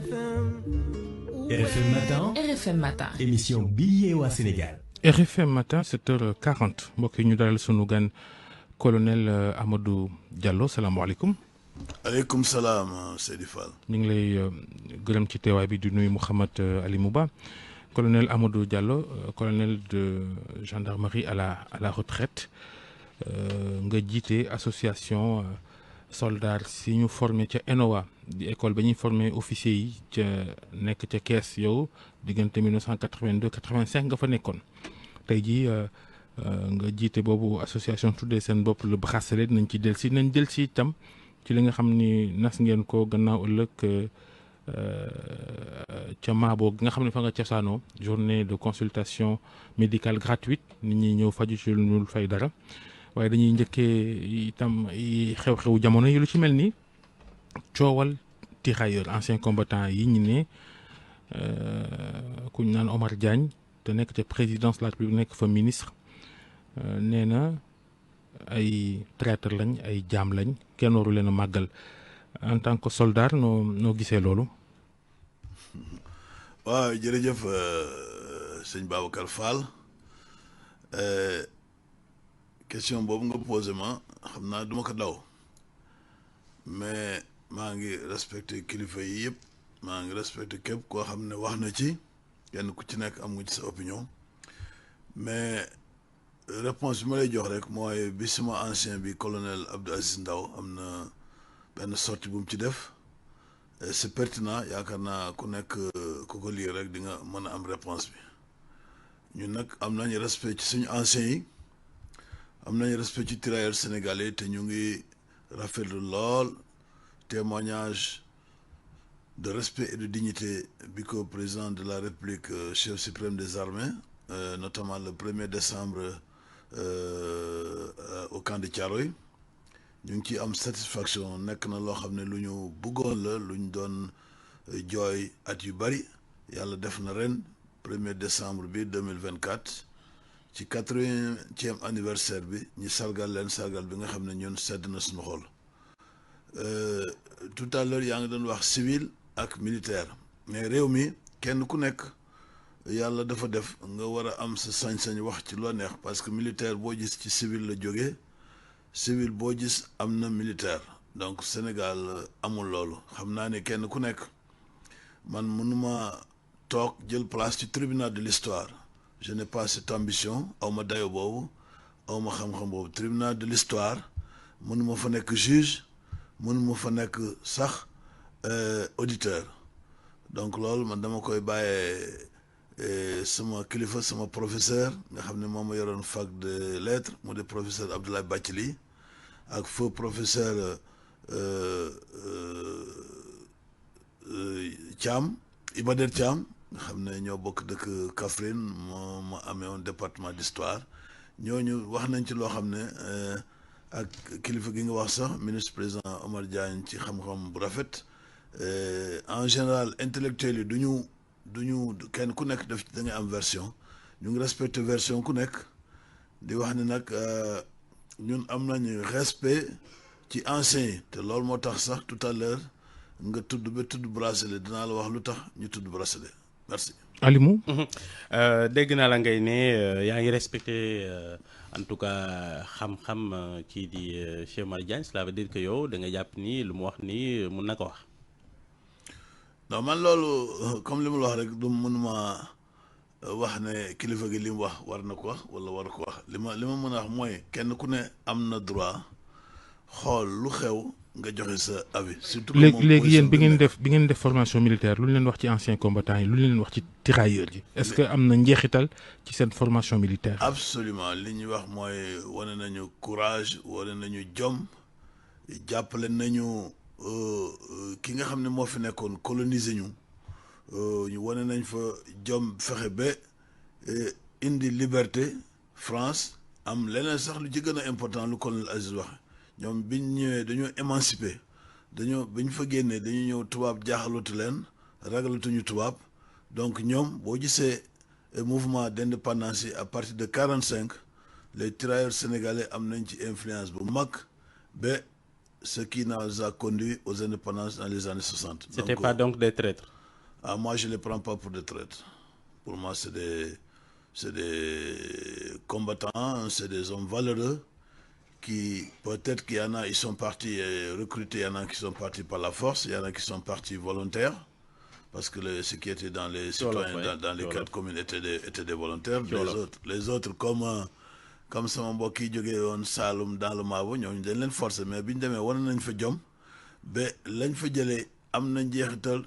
RFM Matin. RFM Matin. Émission Billet au Sénégal. RFM Matin 7h40 mbokk yi ñu dalal sunu gan colonel Amadou Diallo salaamaaleykum. aleykum salaam Seydi Fall. ñu ngi lay gërëm ci teewaay bi di nuyu Mouhamed Ali Mouba colonel Amadou Diallo colonel de gendarmerie à la retraite nga jiite association soldats si ñu formé ca ENOA di école ba ñuy formé officier yi ca nekk ca Kees yow diggante 1982 85 nga fa nekkoon tey jii nga jiite boobu association tuddee seen bopp le bracelet nañ ci dellusi nañ dellusi itam ci li nga xam ni nas ngeen ko gannaaw ëllëg ca Maabo gi nga xam ne fa nga cosaanoo journée de consultation médicale gratuite nit ñi ñëw faju ci lu fay dara waaye dañuy njëkkee itam xew-xewu jamono yi lu ci mel ni coowal tirailleur ancien combattant yi ñu ne ku ñu naan Omar Diagne te nekk ca présidence de la République nekk fa ministre nee na ay traître lañ ay jaam lañ kenn waru leen a màggal en tant que soldat noo gisee loolu. waaw jërëjëf sëñ Babacar Fall question boobu nga posé ma xam naa duma ko daw mais maa ngi respecté kilifa yi yëpp maa ngi respecté képp koo xam ne wax na ci kenn ku ci nekk am nga ci sa opinion mais réponse bi ma lay jox rek mooy bi sama ancien bi colonel Abdou Aziz Ndaw am na benn sortie bu mu ci def c'est pertinent yaakaar naa ku nekk ku ko lire rek di nga mën a am réponse bi ñun nag am nañu respect ci suñu anciens yi am nañu respect ci tirailleurs sénégalais te ñu ngi rafetlu lool témoignage de respect et de dignité bi ko président de la République chef suprême des armées notamment le 1er décembre au camp de Thiaroye ñu ngi ciy am satisfaction nekk na loo xam ne lu ñu bëggoon la lu ñu doon jooy at yu bari yàlla def na ren 1er décembre bi 2024 ci 80e anniversaire bi ñu sargal leen sargal bi nga xam ne ñun sedd na suñu xol tout à l'heure yaa ngi doon wax civil ak militaire mais réew mi kenn ku nekk yàlla dafa def nga war a am sa sañ-sañ wax ci loo neex parce que militaire boo gis ci civil la jógee civil boo gis am na militaire donc Sénégal amul loolu xam naa ne kenn ku nekk man mënuma toog jël place ci tribunal de l'histoire je n'ai pas cette ambition aw ma dayo boobu aw ma xam-xam boobu tribunal de l'histoire mënuma fa nekk juge mënuma fa nekk sax auditeur donc loolu man dama koy bàyyee sama kilifa sama professeur nga xam ne moom ma yoroon fac de lettres mu de professeur Abdoulaye Bathily ak feu professeur Thiam Iba Der Thiam nga xam ne ñoo bokk dëkk Kaffrine moo ma amee woon département d'histoire ñooñu wax nañ ci loo xam ne ak kilifa gi nga wax sax ministre président Omar Diagne ci xam-xam bu rafet en général intellectuels yi duñu kenn ku nekk def da ngay am version ñu ngi respecté version ku nekk di wax ne nag ñun am nañu respect ci anciens yi te loolu moo tax sax tout à l'heure nga tudd ba tudd bracelet dinaa la wax lu tax ñu tudd bracelet merci. Alimou. dégg naa la ngay ne yaa ngi respecté en tout cas xam-xam kii di Cheikh Omar Diagne cela veut dire que yow da nga jàpp ni lu mu wax ni mun na ko wax. non man loolu comme li ma la wax rek du mënuma wax ne kilifa gi li mu wax war na ko wax wala war ko wax li ma mën a wax mooy kenn ku ne am na droit xool lu xew nga joxe sa avis. surtout que léegi yéen bi ngeen def formation militaire lu ñu leen wax ci anciens combattants yi lu ñu leen wax ci tirailleurs yi. est-ce que am na njeexital ci seen formation militaire. absolument li ñuy wax mooy wane nañu courage wane nañu jom jàppale nañu. ki nga xam ne moo fi nekkoon coloniser ñu wane nañ fa jom fexe ba indi liberté France am leneen sax lu ci gën a important lu colonel Aziz wax ñoom biñ ñëwee dañoo émancipé biñ fa génnee dañu ñëw tubaab jaaxalatu leen ragalatuñu tubaab donc ñoom boo gisee mouvement d'indépendance yi à partir de 45 les tirailleurs sénégalais am nañ ci influence bu mag ba ce qui nous a conduit aux indépendances dans les années 60. C'était pas donc des traîtres. Ah, moi, je ne les prends pas pour des traîtres. Pour moi, c'est des combattants, c'est des hommes valeureux qui, peut-être qu'il y en a, ils sont partis recruter, il y en a qui sont partis par la force, il y en a qui sont partis volontaires, parce que ce qui était dans les citoyens, dans les 4 communes, étaient des volontaires. Les autres comme sama mbokk yi jógee woon Saloum dans le Mabo ñooñu dañ leen forcer mais bi ñu demee wane nañ fa jom ba lañ fa jëlee am na njeexital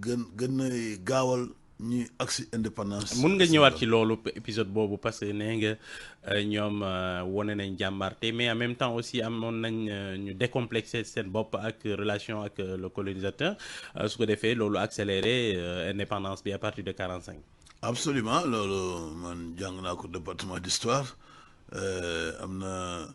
gën na gaawal ñuy agsi indépendance. mun nga ñëwaat ci loolu épisode boobu parce que nee nga ñoom wane nañ jàmbarte mais en même temps aussi amoon nañ ñu décomplexé seen bopp ak relation ak le colonisateur su ko defee loolu accéléré indépendance bi à partir de 45. Absolument loolu man jàng naa ko département d'histoire am na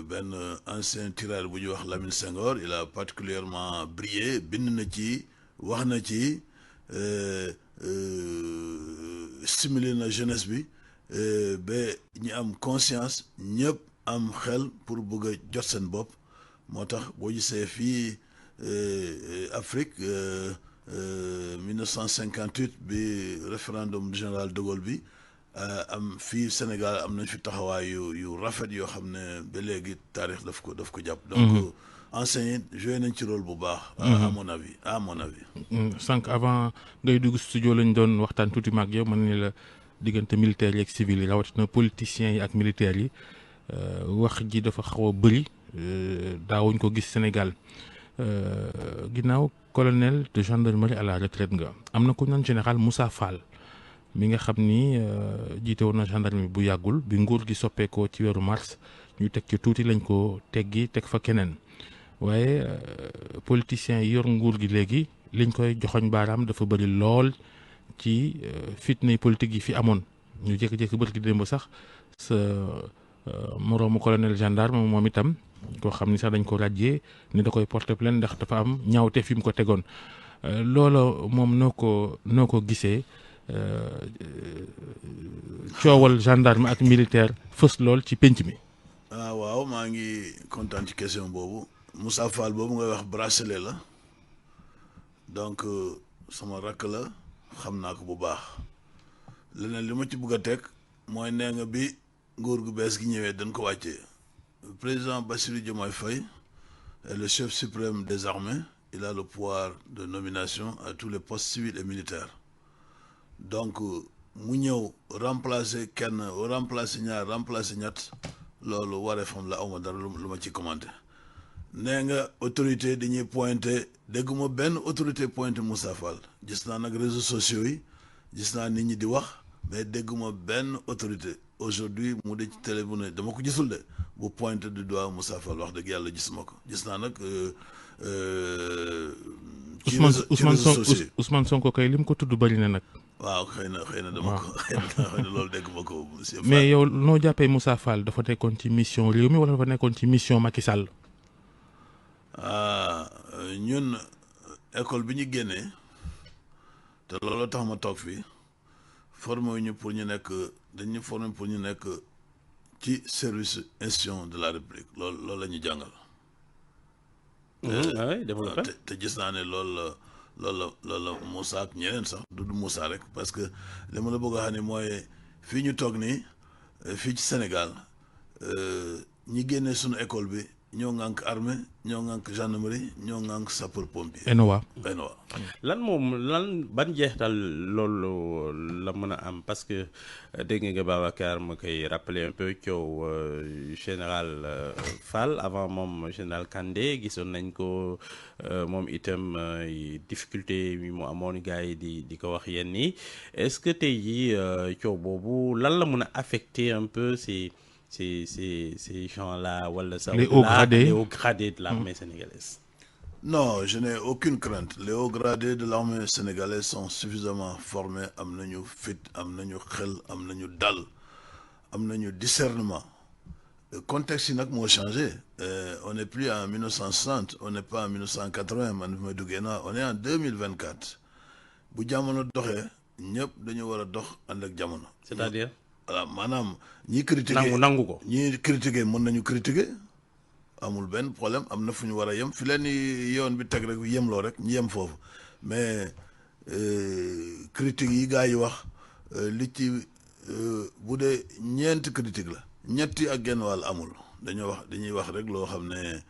benn ancien tireur bu ñuy wax Lamine Senghor il a particulièrement brillé bind na ci wax na ci stimuler na jeunesse bi ba ñi am conscience ñëpp am xel pour bëgg a jot seen bopp moo tax boo gisee fii Afrique 1958 bi référendum général de Gaulle bi am fii Sénégal am nañ fi taxawaay yu rafet yoo xam ne ba léegi taarix daf ko jàpp. donc enseignant joué nañ ci rôle bu baax. à mon avis. sànq avant ngay dugg studio lañ doon waxtaan tuuti maag yow man ne la diggante militaires yi ak civils yi rawatina politiciens yi ak militaires yi wax ji dafa xaw a bëri daawuñ ko gis Sénégal ginnaaw colonel de gendarmerie à la retraite nga am na ku naan général Moussa Fall mi nga xam ni jiite woon na gendarmerie bu yàggul bi nguur gi soppeekoo ci weeru mars ñu teg ci tuuti lañ ko teggi teg fa keneen waaye politiciens yi yor nguur gi léegi liñ koy joxoñ baaraam dafa bëri lool ci fitnay politique yi fi amoon ñu jékki-jékki bërki démb sax sa moroomu colonel gendarme moom itam koo xam ni sax dañ ko ràjjee ni da koy porter plainte ndax dafa am ñaawte fi mu ko tegoon loola moom noo ko gisee coowal gendarme ak militaire fës lool ci pénc mi. waaw maa ngi kontaan ci question boobu Moussa Fall boobu ngay wax bracelet la donc sama rakk la xam naa ko bu baax leneen li ma ci bëgg a teg mooy nee nga bi nguur gu bees gi ñëwee dañ ko wàccee président Bassirou Diomaye Faye est le chef suprême des armées il a le pouvoir de nomination à tous les postes civils et militaires donc mu ñëw remplacer kenn remplacer ñaar remplacer ñett loolu wareefam la awma dara lu ma ci commenté nee nga autorité dañuy pointé dégguma benn autorité pointé Moussa Fall gis naa nag réseaux sociaux yi gis naa nit ñi di wax mais dégguma benn autorité aujourd'hui mu de ci télé bu ne dama ko gisul de bu pointé du doigt Moussa Fall wax dëgg yàlla gis ma ko gis naa nag Ousmane Sonko kay lim ko tudd bëri na nag. waaw xëy na dama ko xëy na loolu dégg ma ko monsieur Fall. mais yow noo jàppee Moussa Fall dafa nekkoon ci mission réew mi wala dafa nekkoon ci mission Macky Sall. ñun école bi ñu génnee te loolu tax ma toog fii formé ñu pour ñu nekk dañu formé pour ñu nekk ci service institution de la République loolu la ñu jàngal. te gis naa ne loolu la Moussa ak ñeneen sax du Moussa rek parce que li ma la bëgg a xam ne mooy fii ñu toog nii fii ci Sénégal ñi génnee suñu école bi ñoo ngànk armée ñoo ngànk gendarmerie ñoo ngànk sapeur pompier. ENOA. lan ban jeextal loolu la mën a am parce que dégg nga Babacar ma koy rappeler un peu coow général Fall avant moom général Kandé gisoon nañ ko moom itam difficulté yi mu amoon gars yi di ko wax yenn yi est-ce que tey jii coow boobu lan la mën a affecter un peu ces gens-là wala ça les hauts gradés de l'armée sénégalaise. Non, je n'ai aucune crainte. Les hauts gradés de l'armée sénégalaise sont suffisamment formés, am nañu fit, am nañu xel, am nañu dal, am nañu discernement. Le contexte nag moo changé. On n'est plus en 1960, on n'est pas en 1980 man fi may duggee na on est en 2024. Bu jamono doxee ñëpp dañu war a dox ànd ak jamono. C'est-à-dire voilà maanaam ñi critiquer nangu ko ñi critiquer mën nañu critiquer amul benn problème am na fu ñu war a yem fi leen yoon bi teg rek yemloo rek ñu yem foofu mais critique yi gars yi wax li ci bu dee ñeenti critique la ñetti ak genn wàll amul dañuy wax rek loo xam ne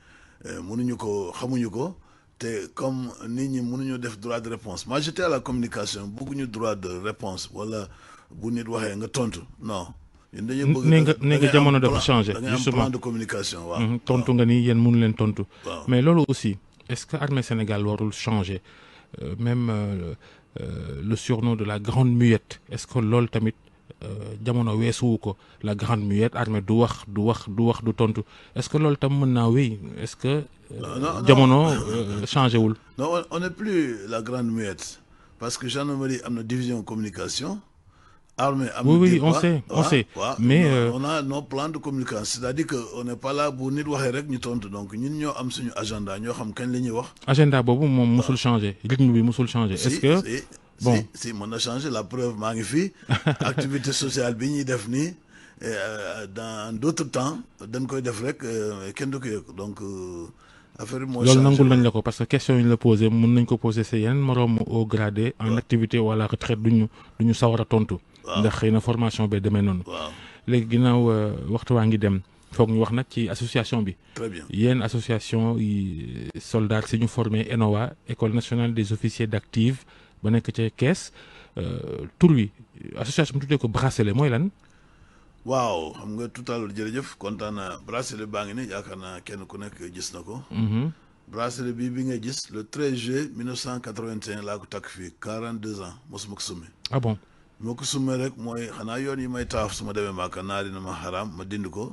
mënuñu ko xamuñu ko te comme nit ñi mënuñu def droit de réponse moi j'étais à la communication bëgguñu droit de réponse wala bu nit waxee nga tontu non. ñun dañuy bëgg ne nga jamono dafa changé da ngay am plan de communication waaw. tontu nga ni yéen mënu leen tontu. waaw mais loolu aussi est-ce que armée Sénégal warul changer même le surnom de la grande muette est-ce que loolu tamit jamono weesuwu ko la grande muette armée du wax du tontu est-ce que loolu tam mën naa wéy est-ce que. jamono changé wul. non on n'est plus la grande muette parce que gendarmerie am na division communication. armée am oui on sait mais on a nos plans de communication c'est-à-dire que on n'est pas là bu nit waxee rek ñu tontu donc ñun ñoo am suñu agenda ñoo xam kañ la ñuy wax. agenda boobu moom musul changer rythme bi musul changer. est-ce que bon si mën na changer la preuve maa ngi fii activité sociale bi ñuy def nii dans d'autres temps dañ koy def rek kenn du ko yëg donc affaire bi mooy. loolu nangul nañ la ko parce que question yi ñu la posé mën nañ ko posé sa yeneen moroom au gradé en activité wala retraite duñu sawar a tontu. ndax xëy na formation bee demee noonu. waaw léegi ginnaaw waxtu waa ngi dem foog ñu wax nag ci association bi. très bien yéen association yi soldats si ñu formé ENOA école nationale des officiers d'active ba nekk ca Kees tur wi association bi tuddee ko bracelet mooy lan. waaw xam nga tout à l'heure jërëjëf kontaan naa bracelet baa ngi ni yaakaar naa kenn ku nekk gis na ko. bracelet bi nga gis le 13 juillet 1981 laa ko takk fii 42 ans mosuma ko summi. ah bon. moo ko sumee rek mooy xanaa yoon yi may taaf su ma demee Màkka naa dina ma xaraam ma dind ko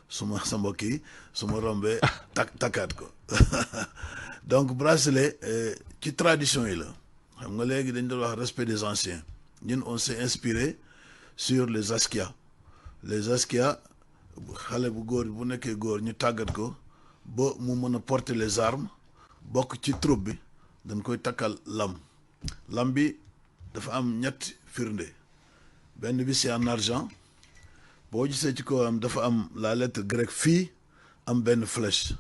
sa mbokk yi su ma rombee takkaat ko donc bracelet ci tradition yi la xam nga léegi dañ doon wax respect des anciens ñun on s'est inspiré sur les askia xale bu góor bu nekkee góor ñu tàggat ko ba mu mën a porter les armes bokk ci troupe bi dañ koy takkal lam bi dafa am ñetti firnde benn bi c'est en argent boo gisee ci kawam dafa am la lettre grecque fii am benn flèche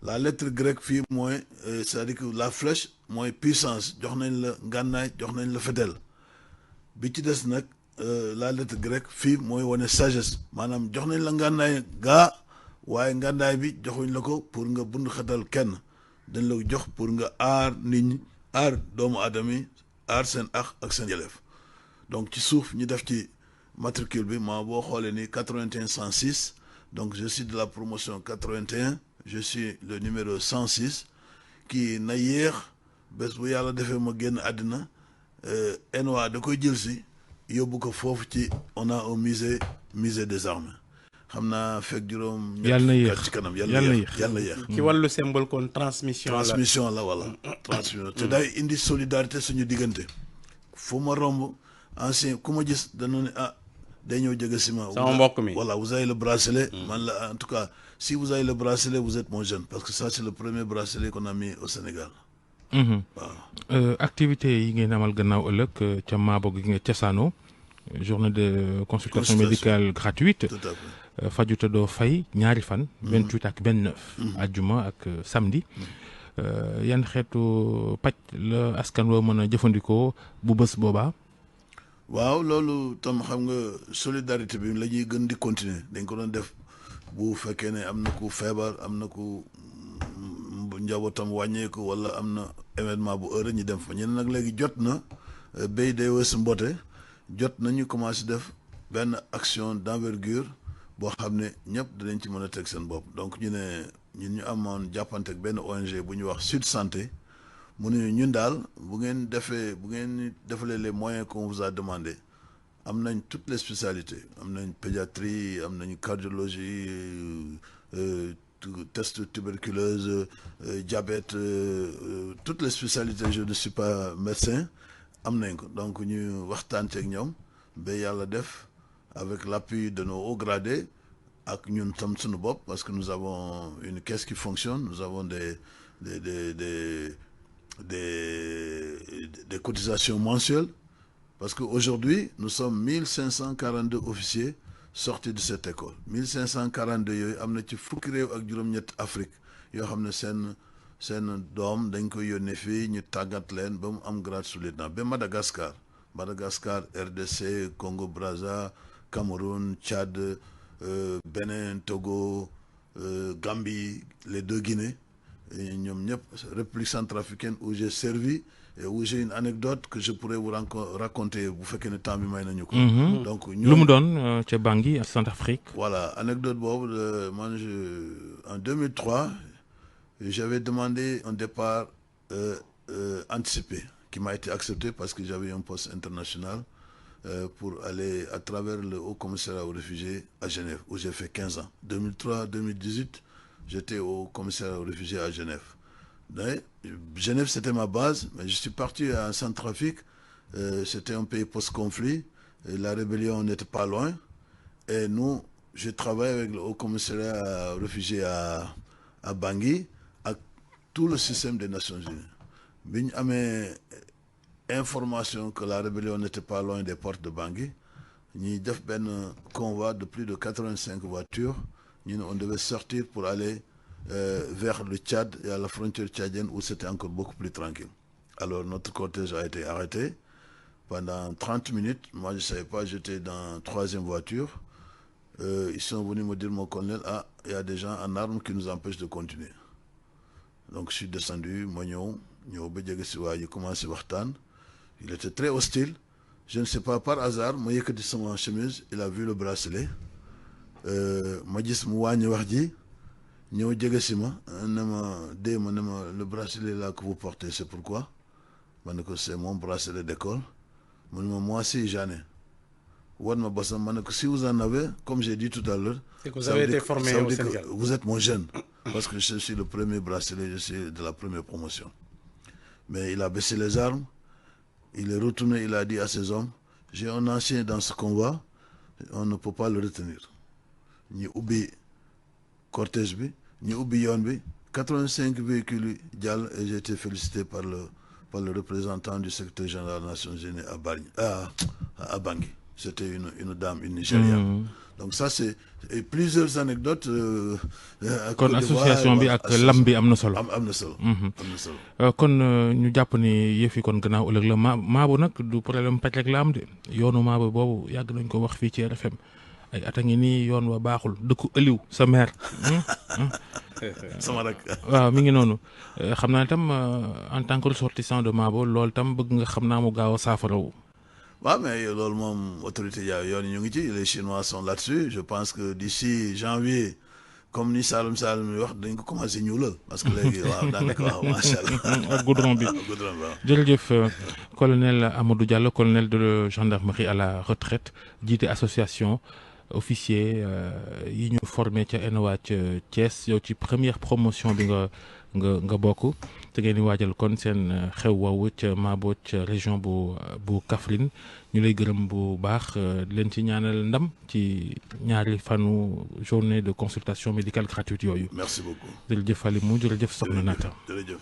la lettre grecque fii mooy c'est-à-dire que la flèche mooy puissance jox nañ la ngànnaay jox nañ la fetel bi ci des nag la lettre grecque fii mooy wane sagesse maanaam jox nañ la ngànnaay gaa waaye ngànnaay bi joxuñ la ko pour nga bund xatal kenn dañ la jox pour nga aar nit ñi aar doomu aadama yi aar seen ak seen yelleef donc ci suuf ñu def ci matricule bi maa boo xoolee ni 81 106 donc je suis de la promotion 81 je suis le numéro 106 kii na yéex bés bu yàlla defee ma génn àddina ENOA da koy jël si yóbbu ko foofu ci on a un musée des armes xam naa fekk juróom. yàlla na yéex ci kanam yàlla na yéex. ci wàllu symbole kon transmission la voilà. transmission te day indi solidarité suñu diggante fu ma romb ancien ku ma gis dana ne day ñëw jege si ma. sama mbokk mi voilà vous avez le bracelet. man la en tout cas si vous avez le bracelet vous êtes mon jeune parce que ça c'est le premier bracelet qu'on a mis au Sénégal. waaw. activité yi ngeen amal gannaaw ëllëg ca Maabog gi nga cosaanoo journée de consultation médicale gratuite. tout à fait. faju te doo fay ñaari fan. 28 ak 29. ajjuma ak samedi. yan xeetu paj la askan woo mën a jëfandikoo bu bés boobaa. waaw loolu tam xam nga solidarité bi la ñuy gën di continuer dañ ko doon def bu fekkee ne am na ku feebar am na ku njabootam wàññeeku wala am na événement bu heure ñu dem fa ñeneen nag léegi jot na béy day weesu mboote jot nañu commencé def benn action d'envergure boo xam ne ñëpp dinañ ci mën a teg seen bopp donc ñu ne ñun ñu amoon jàppante ak benn ONG bu ñuy wax Sud Santé mu ne ñun daal bu ngeen defalee les moyens qu'on vous a demandé am nañ toutes les spécialités am nañ pédiatrie am nañ cardiologie test tuberculose diabète toutes les spécialités je ne suis pas médecin am nañ ko donc ñu waxtaan ak ñoom ba yàlla def avec l'appui de nos hauts gradés ak ñun tam suñu bopp parce que nous avons une caisse qui fonctionne nous avons des cotisations mensuelles parce que aujourd'hui nous sommes 1542 officiers sortis de cette école 1542 yooyu am na ci fukki réew ak juróom-ñett Afrique yoo xam ne seen seen doom dañ koy yónnee fii ñu tàggat leen ba mu am grade sous-lieutenant ba Madagascar RDC Congo Brazza Cameroun Tchad Bénin Togo Gambie les 2 Guinées ñoom ñëpp République centrafricaine où j'ai servi et où j'ai une anecdote que je pourrais vous raconter bu fekkee ne temps bi may nañu ko. Donc lu mu doon ca Bangui Centrafrique. Voilà anecdote boobu man en 2003 j'avais demandé un départ anticipé qui m'a été accepté parce que j'avais un poste international pour aller à travers le Haut Commissariat aux réfugiés à Genève où j'ai fait 15 ans 2003-2018 j'étais au Commissariat aux réfugiés à Genève. Mais Genève c'était ma base mais je suis parti en Centrafrique c'était un pays post-conflit et la rébellion n'était pas loin et nous j'ai travaillé avec le Haut Commissariat aux réfugiés à Bangui ak tout le système des Nations Unies bi ñu amee information que la rébellion n'était pas loin des portes de Bangui ñuy def benn convoi de plus de 85 voitures ñu ne on devait sortir pour aller vers le Tchad et à la frontière tchadienne où c'était encore beaucoup plus tranquille. Alors notre cortège a été arrêté pendant 30 minutes. Moi je savais pas, j'étais dans 3e voiture. Ils sont venus me dire mon colonel, il y a des gens en armes qui nous empêchent de continuer. Donc je suis descendu, ma ñëw ba jege si waa ji commencé waxtaan. Il était très hostile. Je ne sais pas par hasard ma yëkkati sama chemise, il a vu le bracelet. Ma gis mu wàññi wax ji. ñëw jege si ma ne ma le bracelet là que vous portez c'est pourquoi ma ne ko c'est mon bracelet d'école mu ne ma moi aussi j'en ai wan ma bosam ma ne ko si vous en avez comme j'ai dit tout à l'heure c'est que vous avez été formé au Sénégal. Vous êtes mon jeune parce que je suis le premier bracelet, je suis de la première promotion. Mais il a baissé les armes, il est retourné, il a dit à ses hommes j'ai un ancien dans ce convoi, on ne peut pas le retenir. ñu ubbi cortège bi ñu ubbi yoon bi 85 véhicules yi jàll et j'ai été félicité par le représentant du secrétaire général des Nations Unies à Bangui. C'était une dame, une Nigériane. Donc ça c'est plusieurs anecdotes. kon association bi ak lam bi am na solo. am na solo. am na solo. kon ñu jàpp ni yëf yi kon gannaaw ëllëg la Mabo nag du problème pàcc rek la am de yoonu Mabo boobu yàgg nañ ko wax fii ci RFM. ay at a ngi nii yoon wa baaxul dëkku ëliw sa maire. sama rek. waaw mi ngi noonu xam naa itam en tant que ressortissant de Mabo loolu tam bëgg nga xam naa mu gaaw a saafarawu. waaw mais loolu moom autorité yoon ñu ngi ci les Chinois sont là-dessus je pense que d'ici janvier comme ni Saloum yi wax dañ ko commencé ñuulal parce que léegi waaw daanaka waaw macha allah. ak goudron bi jërëjëf colonel Amadou Diallo colonel de gendarmerie à la retraite jiite association. Officier yi ñu formé ca ENOA ca Thiès yow ci première promotion bi nga bokk te ngeen di waajal kon seen xew woowu ca Mabo ca région bu Kaffrine ñu lay gërëm bu baax leen ci ñaanal ndam ci ñaari fanu journée de consultation médicale gratuite yooyu. Merci beaucoup. jërëjëf Alimou jërëjëf Soxna Nata. jërëjëf.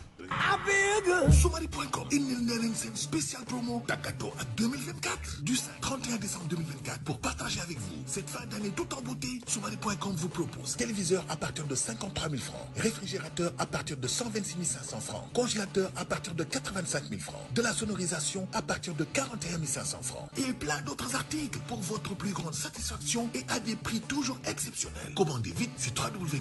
Soumari.com indil na leen seen spécial promo Takato ak 2024 du 31 décembre 2024 pour partager avec vous cette fin d'année tout en beauté. Soumari.com vous propose téléviseur à partir de 53 000 francs, réfrigérateur à partir de 126 500 francs, congélateur à partir de 85 000 francs, de la sonorisation à partir de 41 500 francs et plein d'autres articles pour votre plus grande satisfaction et à des prix toujours exceptionnels. Commandez vite sur www.